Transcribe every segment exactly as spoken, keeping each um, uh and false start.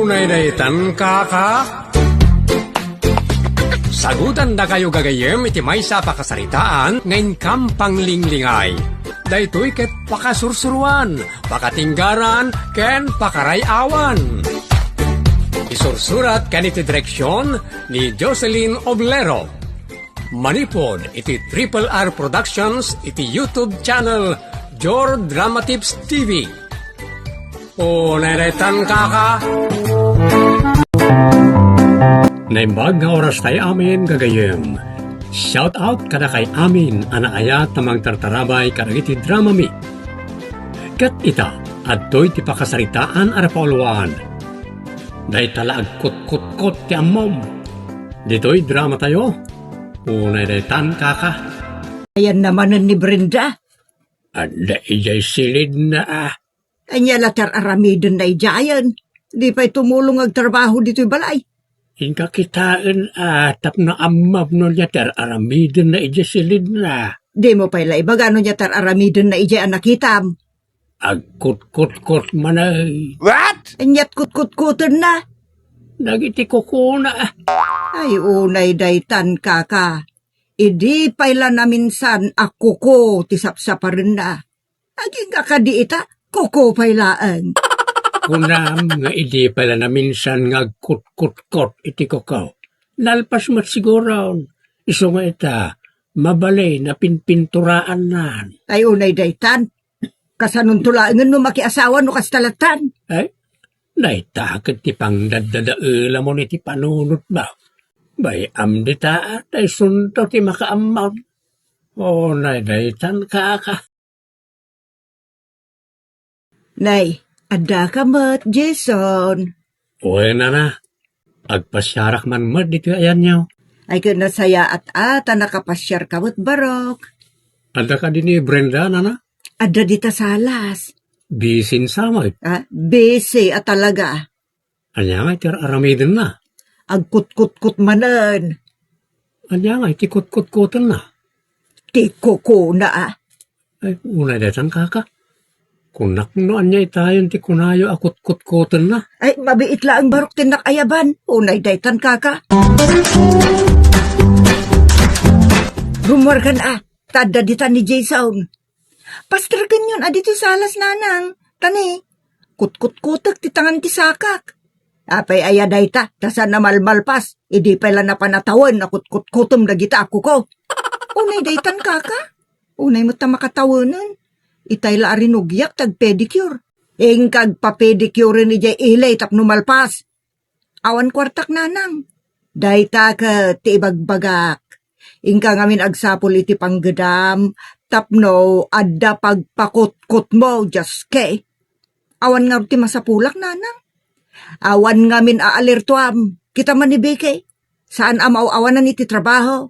Unay daytan, kaka? Sagutandakayo gagayyem iti maysa a pakasaritaan nga inkam panglinglingay. Daytoy ket pakasursuruan, pakatinggaran, ken pakaray-awan. Isursurat ken iti direksion ni Jocelyn Oblero. Manipud iti Triple R Productions iti YouTube channel, Jor Drama Tips T V. Unay daytan, kaka. Naimbag nga oras tay amin, gagayyem. Shout out kadakay amin a naayat a mangtartarabay kadagiti dramami. Ket ita, adtoy ti pakasaritaan a napauluan. Dayta la agkutkutkot ti ammom. Ditoy dramatayo, unay daytan, kaka. Ayanna manen ni Brenda. Adda idiay silidna, a. Ania la ti ar-aramidenna idiayen? Di pay tumulong nga agtrabaho ditoy balay. Inka kitaen, a, tapno ammam no ania ti ar-aramidenna idiay silidna. Dimo pay la ibaga no ania ti ar-aramidenna idiay a nakitam. Agkutkutkot manen. What? Aniat kutkutkotenna? Dagiti kukona. Ay, unay daytan, kaka. Idi pay la naminsan a kuko ti sapsaparenna. Agingga kadi ita, kuko pay laeng. Kunam nga idi pay la naminsan nga agkutkutkot iti kuko. Nalpas met siguron. Isu nga ita, mabalin a pinpinturaannan. Ay, unay daytan. Kasanonto laengen no makiasawa no kasta lattan? Ay, dayta ket ti pangdaddadaelamon iti panunotmo. Bay-am dita, ta isunto ti makaammon. Unay daytan, kaka. Nay, addaka met, Jason. Wen, nana. Agpasiarak man met ditoy ayanyo. Ay, ket nasayaat a ta nakapasiarka met, barok. Adda kadi ni Brenda, nana? Adda dita salas. Bisin sa met? Ah, busy a talaga. Ania nga iti ar-aramidenna? Agkutkutkot manen. Ania nga iti kutkutkotenna? Ti kukona, a. Ay, unay daytan, kaka. Kunak no ania itayon ti kunayo a kutkutkotenna. Ay, mabiit laeng barok ti innak ayaban. Unay daytan, kaka. Rummuarkan, a. Ta adda ditan ni Jason. Pasterkenyon a ditoy salas, nanang. Ta ni, kutkutkotek ti tangan ti sakak. Apay aya dayta, ta saan a malmalpas, idi pay la napan a tawen a kutkutkotem dagita a kuko. Unay daytan, kaka? Unay met ta makatawenen. Itay la a rinugiak ti agpedicure. Inka agpapedicuren idiay ili tapno malpas. Awan kuartak, nanang. Dayta ket ti ibagbagak. Inka ngamin agsapul iti panggedam tapno adda pagpakutkotmo, Dios ke. Awan ngarud ti masapulak, nanang. Awan ngamin a alertuam. Kita man ni Vicky, saan a maaw-awanan iti trabaho.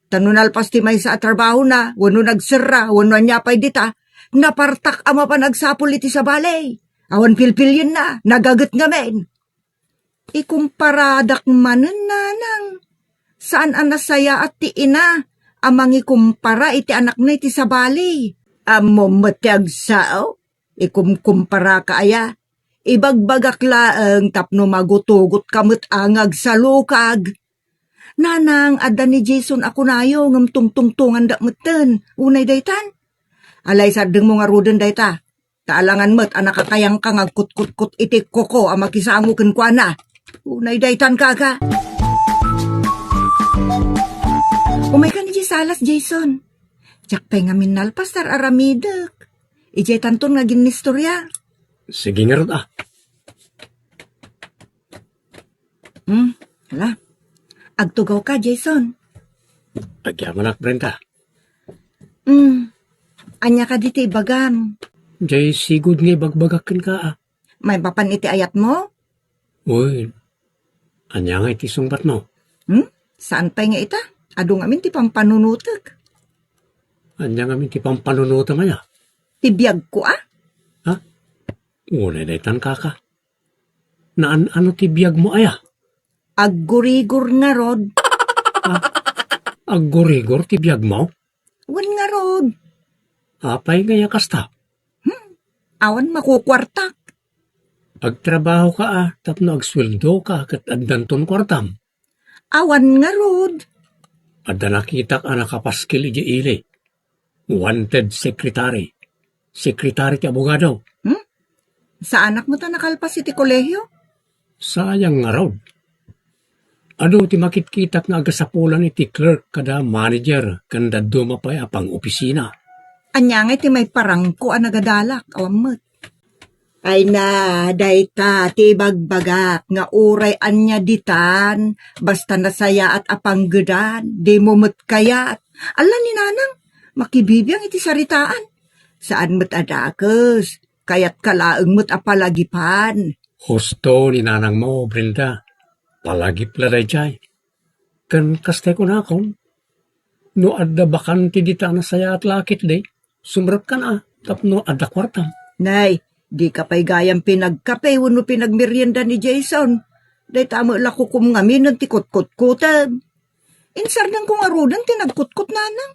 Ta no nalpas ti maysa a trabahona, wenno nagserra, wenno ania pay dita, napartak a mapan agsapul iti sabali. Awan pilpilienna, nagaget ngamin. Ikumparadak manen, nanang. Saan a nasayaat ti ina a mangikumpara iti anakna iti sabali. Ammom met ti agsao? Ikumkumparaka aya? Ibagbagak laeng tapno magutugotka met a nga agsalukag. Nanang, adda ni Jason a kunayo ngem tungtungtongandak metten. Unay daytan? Alay, sardengmo ngaruden dayta. Ta alangan met a nakakayangka nga agkutkutkot iti kuko a makisango kenkuana. Unay daytan, kaka. Umayka idiay salas, Jason. Diak pay ngamin nalpas ta ar-aramidek. Idiaytanton nga aginnistorya. Sige ngarud, a. Hmm, hala. Agtugawka, Jason. Agyamanak, Brenda. Hmm. Ania kadi ti ibagam? Diay sigud nga ibagbagak kenka, a. Maipapan iti ayatmo? Wen. Ania nga iti sungbatmo? Hmm? Saan pay nga ita? Adu ngamin ti pampanunotek. Ania ngamin ti pampanunotem aya? Ti biagko, a. Ha? Unay daytan, kaka. Naan-ano ti biagmo aya? Aggurigor ngarud. Ah, aggurigor ti biagmo? Wen ngarud. Apay nga aya kasta? Hmm, awan makukuartak. Agtrabahoka a tapno agsueldoka ket addanton kuartam. Awan ngarud. Adda nakitak a nakapaskil idiay ili. Wanted secretary. Sekretary ti abogado. Hmm? Saanak met a nakalpas iti kolehio? Sayang ngarud. Adu ti makitkitak nga agasapulan iti clerk kada manager ken dadduma pay a pang-opisina. Ania ngay ti maiparangko a nagadalak? Awan met. Ay na, dayta ti ibagbagak nga uray ania ditan, basta nasayaat a panggedan, dimo met kayat. Ala ni Nanang, makibibiang iti saritaan. Saan met a dakes, kayatka laeng met a palagipan. Husto ni nanangmo, Brenda. Palagip la daydiay. Ken kasta kunakon, no adda bakante dita a nasayaat la ketdi, sumrekkan a tapno adda kuartam. Nay, dika pay gayam pinagkape wenno pinagmerienda ni Jason. Dayta met la kukum ngaminen ti kutkutkutem. Insardengko ngaruden ti nagkutkot, Nanang.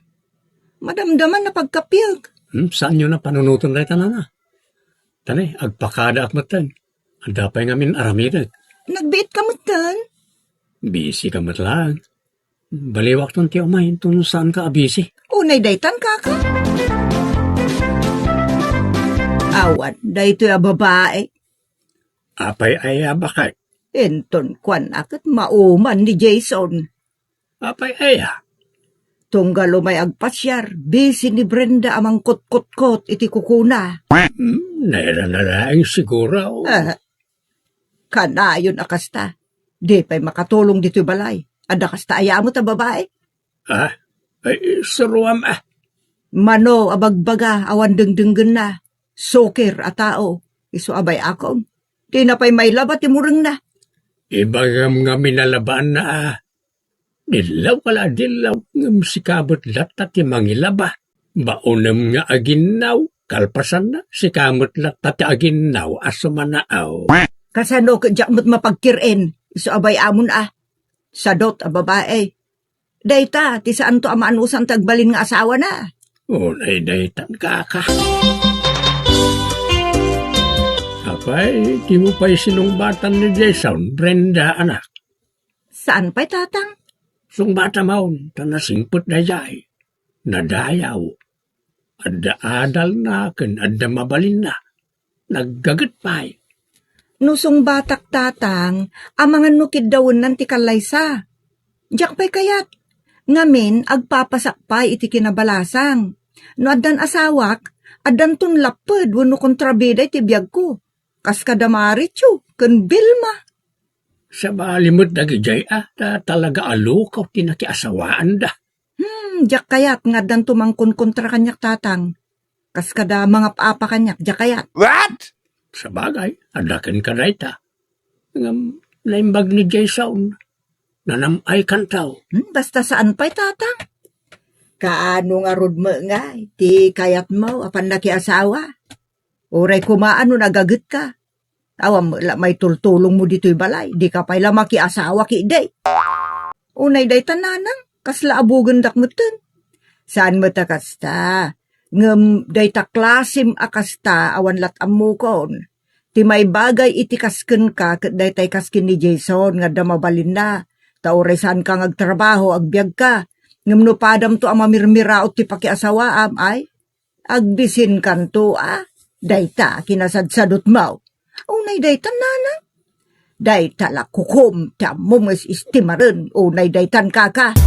Madamdaman a pagkapiek. Hmm, saanyo a panunoten dayta, Nana? Tani, agpakadaak metten. Adda pay ngamin aramidek. Nagbiitka metten? Busy ka met laeng. Baliwakton ti umay, inton saanka a busy. Unay daytan, kaka. Awan, daytoy a babae. Apay aya, baket? Inton kuan a ket mauman ni Jason. Apay aya? Tunggal umay agpasiar, busy ni Brenda a mangkotkotkot iti kukuna. Hmm, nairana laeng siguro. Ah, kanayon a kasta. Di pay makatulong ditoy balay. Adda kasta aya met a babae? Ah, ay, suroam, ah. Mano a bagbaga awan dengdenggenna. Sukir a tao. Isu a bay-akon. Dina pay mailaba ti murengna. Ibagam ngamin a labaanna, ah. Dillaw ka la dillaw, ngem sika met latta ti mangilaba. Baonem nga aginnaw, kalpasanna, sika met latta ti aginnaw a sumanaaw. Kasano ket diak met mapagkir-en, isu a bay-amon a. Sadot a babae. Dayta, ti saanto a maanusan ti agbalin nga asawana. Unay daytan, kaka. Apay, dimo pay sinungbatan ni Jason, Brenda, anak? Saan pay, Tatang? Sungbatam, ta nasingpet daydiay. Nadayaw. Adda adalna ken adda mabalinna. Naggaget pay. No sungbatak, Tatang, amangan no kiddawennan ti kallaysa. Diak pay kayat. Ngamin, agpapasak pay iti kinabalasang. No addan asawak, addanton lapped wenno kontrabida iti biagko. Kas kada Marichu ken Vilma. Sabali met dagidiay a, ta talaga a lukaw ti nakiasawaanda. Hmm, diak kayat nga addanto mangkonkontra kaniak, Tatang. Kas kada mangap-apa kaniak, diak kayat. What? Sabagay, adda kenka dayta. Ngem, naimbag ni Jason. Nanam-ay kantaw. Hmm, basta saan pay, Tatang. Kaano ngarud met ngay, ti kayatmo a pannakiasawa? Uray koma no nagagetka. Awan met la maitultulongmo ditoy balay, dika pay la makiasawa ketdi. Unay dayta, Nanang, kasla abugendak metten. Saan met a kasta, ngem dayta klasem a kasta awan lat-ammokon. Ti maibagay iti kas kenka ket daytay kas ken ni Jason nga adda mabalinna. Ta uray saanka nga agtrabaho, agbiagka. Ngem no padamto a mamirmiraot ti pakiasawaam, ay, agbisinkanto a dayta a kinasadsadotmo. Unay daytan, Nanang. Dayta la kukom ti ammom nga is-istimaren. Unay daytan, kaka.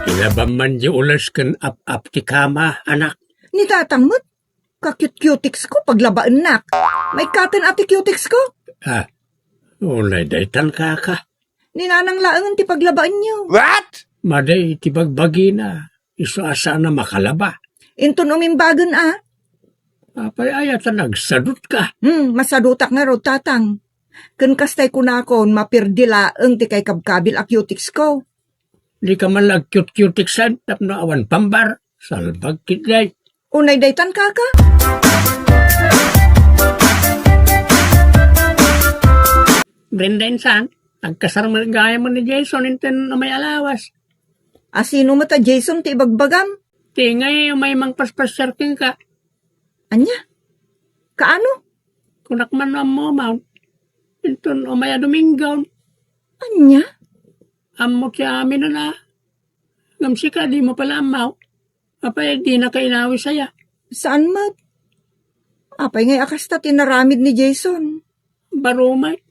Ilabam man di ules ken ap-ap ti kama, anak. Ni Tatang met, ka-cute-cutex ko, paglabaennak. Maikkaten a ti cutex ko. Ah, unay daytan, kaka. Ni Nanang laengen ti paglabaenyo. What? Madi ti bagbagina, isu a saan a makalaba. Inton umimbagen a. Apay aya ta nagsadutka? Hmm, masadutak ngarud, Tatang. Ken kastay kunakon, mapirdi laeng ti kaikabkabil a cutex ko. Dika man la agcute-cutexan tapno awan pambar. Salbag ketdi. Unay daytan, kaka? Brenda, insan, agkasar met gayam ni Jason inton umay a lawas. A sino met a Jason ti ibagbagam? Ti ngay umay mangpaspasiar kenka. Ania? Kaano? Kunak man no ammo man. Inton umay a Domingon. Ania? Ammo ti amin a. Ngem sika, dimo pay la ammo. Apay, dinaka inawi saya? Saan met? Apay ngay a kasta ti inaramid ni Jason? Baro met.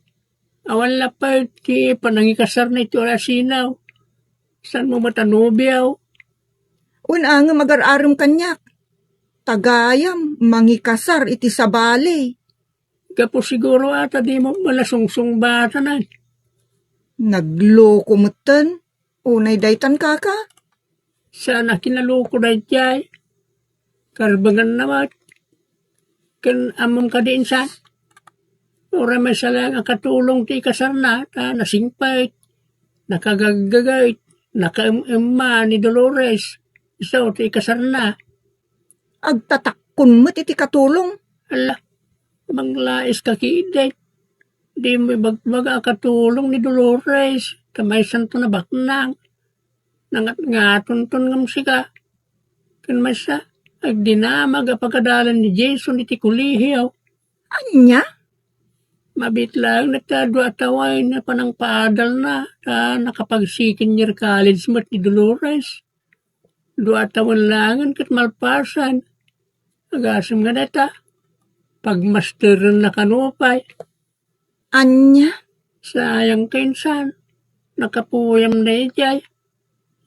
Awan lappay ti panangikasarna iti urasinaw. Saanmo met a nobiaw? Wen a ngem agar-arem kaniak. Ta gayam mangikasar iti sabali. Gapu siguro a ta dimo met la sungsungbaatan. Nagloko metten. Unay daytan, kaka? Saan a kinaloko daydiay. Karbenganna met. Ken ammom kadi insan? Uray maysa laeng a katulong ti ikasarna, ta nasingpet, nakagaggagayt, nakaem-emma ni Dolores. Isu ti ikasarna. Agtatakkon met iti katulong. Ala, manglais ka ketdi. Dimo ibagbaga a katulong ni Dolores, ta maysanto nabaknang. Nangatngatonton ngem sika. Ken maysa, agdinamag a pagadalan ni Jason iti kolehio. Ania? Mabiit laeng ta adu a tawen a panangpaadalna, ta nakapag-second year college met ni Dolores. Dua tawen laengen ket malpasen. Agasem nga dayta, pagmasterenna kano pay. Ania? Sayang ket insan. Nakapuyam daydiay.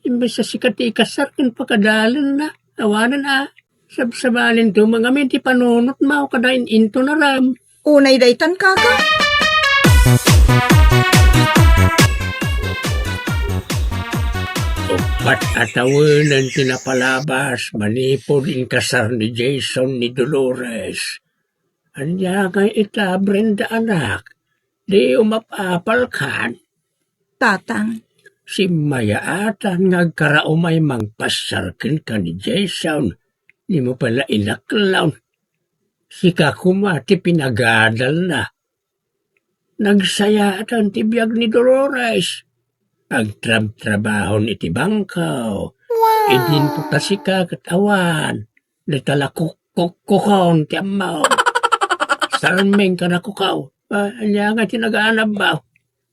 Imbes a sika ti ikasar ken pakadalenna. Awanen a. Sabsabalinto met ngamin ti panunotmo kada in-into na ram. Unay daytan, kaka? Uppat a tawenen ti napalabas manipud inkasar ni Jason ni Dolores. Ania ngay ita, Brenda, anak? Di umap-apalkan? Tatang. Simmayaatan nga agkaraumay mangpassar kenka ni Jason, dimo pay la inaklon. Sika koma ti pinagadalna. Nagsayaatan ti biag ni Dolores. Agtrabtrabahon iti bangko. Wow! Idinto ta sika ket awan. Dayta la kukkukkukon ti ammo. Sarming ka na kukaw. Ah, ania nga ti nagaanabmo?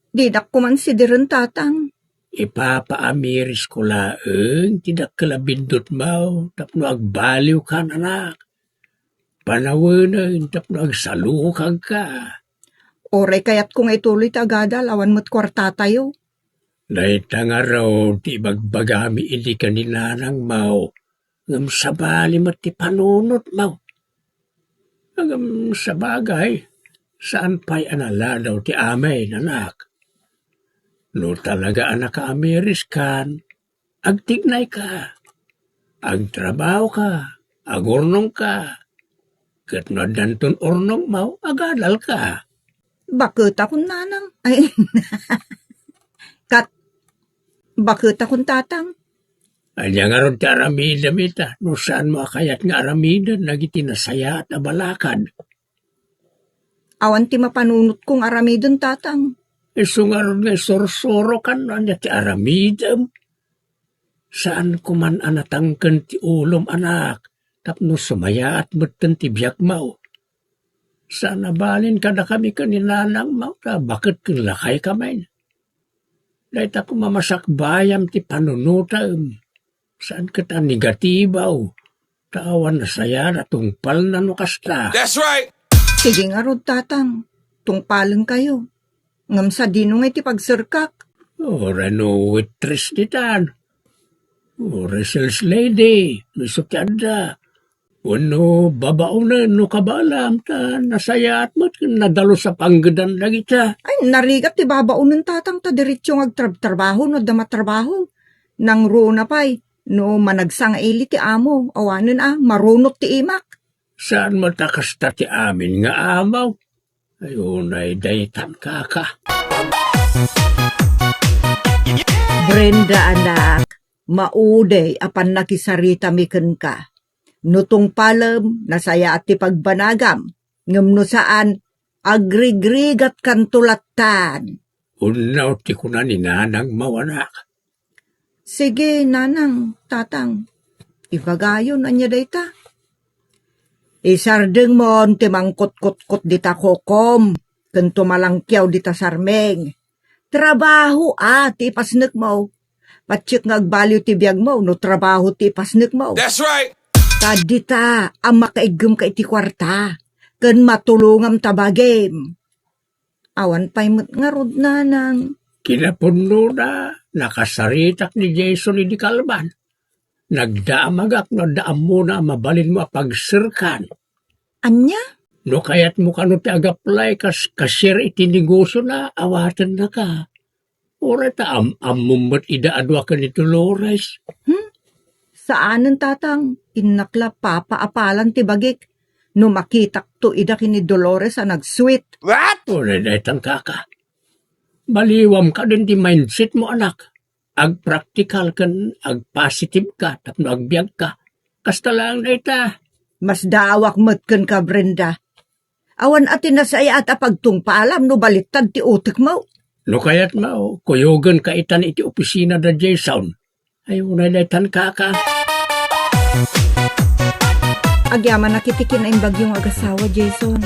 Didak koman sidiren, tatang. Ipapaamirisko laeng ti dakkel a biddutmo tapno agbaliwkan, anak. Panawenen tapno agsalukagka. Uray kayatko nga ituloy ti agadal, awan met kuartatayo. Dayta ngarud ti ibagbagami idi ken ni nanangmo, ngem sabali met ti panunotmo. Ngem sabagay, saan pay a naladaw ti amin, anak. No talaga a nakaamiriskan, agtignayka, agtrabahoka, agurnongka, ket no addanton urnongmo, agadalka. Baketakon, nanang. Ay, kat, baketakon, tatang. Ania ngarud ti aramidem ita, no saanmo a kayat nga aramiden dagiti nasayaat a balakad? Awan ti mapanunotko nga aramiden, tatang. Isu ngarud nga isursuro kan no ania ti aramidem. Saan koman a natangken ti ulom, anak, tapno sumayaat metten ti biagmo. Saan a balin kadakami ken ni nanangmo, ta baket ken lakaykami. Dayta koma masakbayam ti panunotem. Saan ket a negatibo, ta awan a sayaat a tungpalna no kasta. That's right! Sige ngarud, tatang, tungpalenkayo. Ngem sadino ngay ti pagserkak? Uray no waitress ditan. Uray sales lady, no isu ti adda. Wenno babaonen no kabaelam, ta nasayaat met ken nadalus a panggedan dagita. Ay, narigat ti babaonen, tatang, ta diretso nga agtrabtrabaho no adda matrabaho. Nangruna pay, no managsa nga ili ti amo, awanen a, marunot ti imak. Saan met a kasta ti amin nga amo? Ay, unay daytan, kaka. Brenda, anak, maudi a pannakisaritami kenka. No tungpalem, nasayaat ti pagbanagam. Ngem no saan, agrigrigatkanto lattan. Unnaw ti kuna ni nanangmo, anak. Sige, nanang, tatang. Ibagayon ania dayta. Isardengmon ti mangkotkotkot dita kokom ken tumalangkiaw dita sarming. Trabaho a ti ipasnekmo. Patiek nga agbaliw ti biagmo no trabaho ti ipasnekmo. That's right! Ta dita a makaiggemka iti kuarta ken matulongam ta bagim. Awan pay met ngarud, nanang. Kinapudnona, nakasaritak ni Jason idi kalban. Nagdamagak no adda ammona a mabalinmo a pagserkan. Ania? No kayatmo kano ti agaplay kas cashier iti negosiona, awatennaka. Uray ta am-ammom met ida a dua ken ni Dolores. Hmm? Saanen, tatang. Innak la papaapalan ti bagik no makitakto ida ken ni Dolores a nag-sweet. What? Uray daytan, kaka. Baliwam kadin ti mindsetmo, anak. Agpraktikal ken agpositibe ka tapno agbiagka. Kasta laeng dayta. Masdaawak met kenka, Brenda. Awan a ti nasayaat a pagtungpaalam no balittad ti utekmo. No kayatmo, kuyogenka itan iti opisina da Jason. Ay, unay daytan, kaka. Agyamanak iti kinaimbagyo nga agasawa, Jason.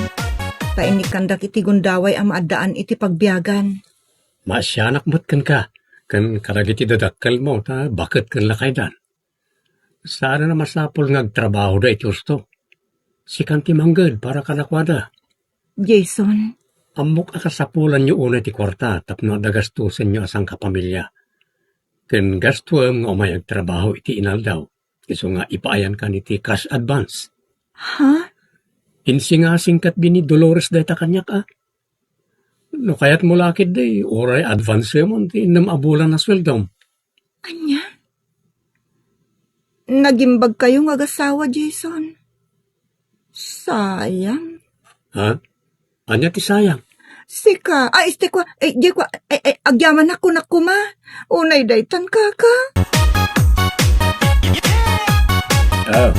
Ta innikkandak iti gundaway a maaddaan iti pagbiagan. Maasianak met kenka, ken kadagiti dadakkelmo, ta baket ken lakaydan. Saan a masapul nga agtrabahoda iti husto. Sikan ti mangged para kadakuada. Jason. Ammok a kasapulanyo unay ti kuarta tapno adda gastusenyo a sangkapamilia. Ken gastuem nga umay agtrabaho iti inaldaw, isu nga ipaayankan iti cash advance. Ha? Insingasing ket bini Dolores dayta kaniak, a. No kayatmo la ketdi, uray advancemon ti innem a bulan a sueldom. Ania? Nagimbagkayo nga agasawa, Jason? Sayang. Ha? Ania ti sayang? Sika, ay, este kwa, ay, di kwa, ay, ay, agyamanak kunak koma. Unay daytan, kaka. Oh,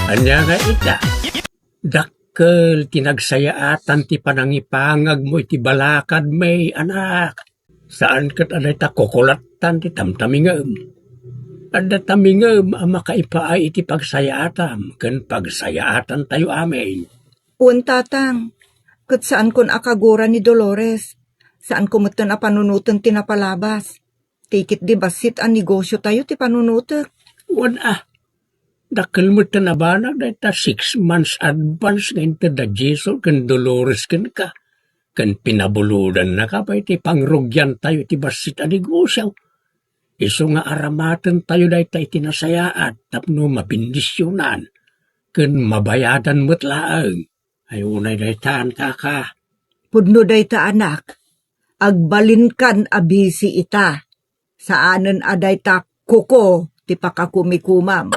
ania nga ita? Dakkel ti nagsayaatan ti panangipangagmo iti balakadmi, anak. Saan ket a dayta kukulattan ti tamtamingem. Adda tamingem a makaipaay iti pagsayaatam ken pagsayaatantayo amin. Wen, tatang, ket saankon a kagura ni Dolores. Saanko metten a panunoten ti napalabas. Ti ketdi bassit a negosiotayo ti panunotek. Wen a, dakkel metten a banag dayta six months advance nga inted da Jason ken Dolores kenka, ken pinabulodannaka pay ti pangrugiantayo iti bassit a negosio. Isu nga aramatentayo dayta iti nasayaat tapno mabendisionan ken mabayadan met laeng. Ay, unay daytan, kaka. Pudno dayta, anak. Agbalinkan a bisi ita. Saanen a dayta kuko ti pakakumikomam.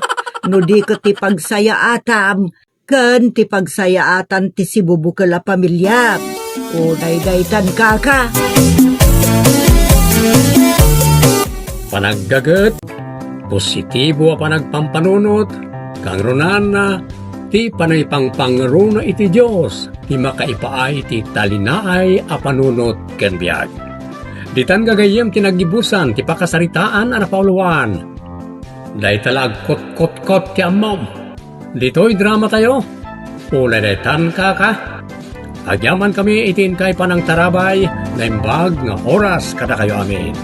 No di ket ti pagsayaatam, ken ti pagsayaatan ti sibubukel a pamiliam. Unay daytan, kaka. Panaggaget, positibo a panagpampanunot, kangrunaan, ti panangipangpangruna iti Dios ti makaipaay ti talinaay a panunot ken biag. Ditan gagayyem ti naggibusan ti pakasaritaan a napauluan. Dayta la agkotkotkot ti ammom. Ditoy dramatayo, unay daytan, kaka. Agyamankami iti inkay panangtarabay, naimbag nga oras kadakayo amin.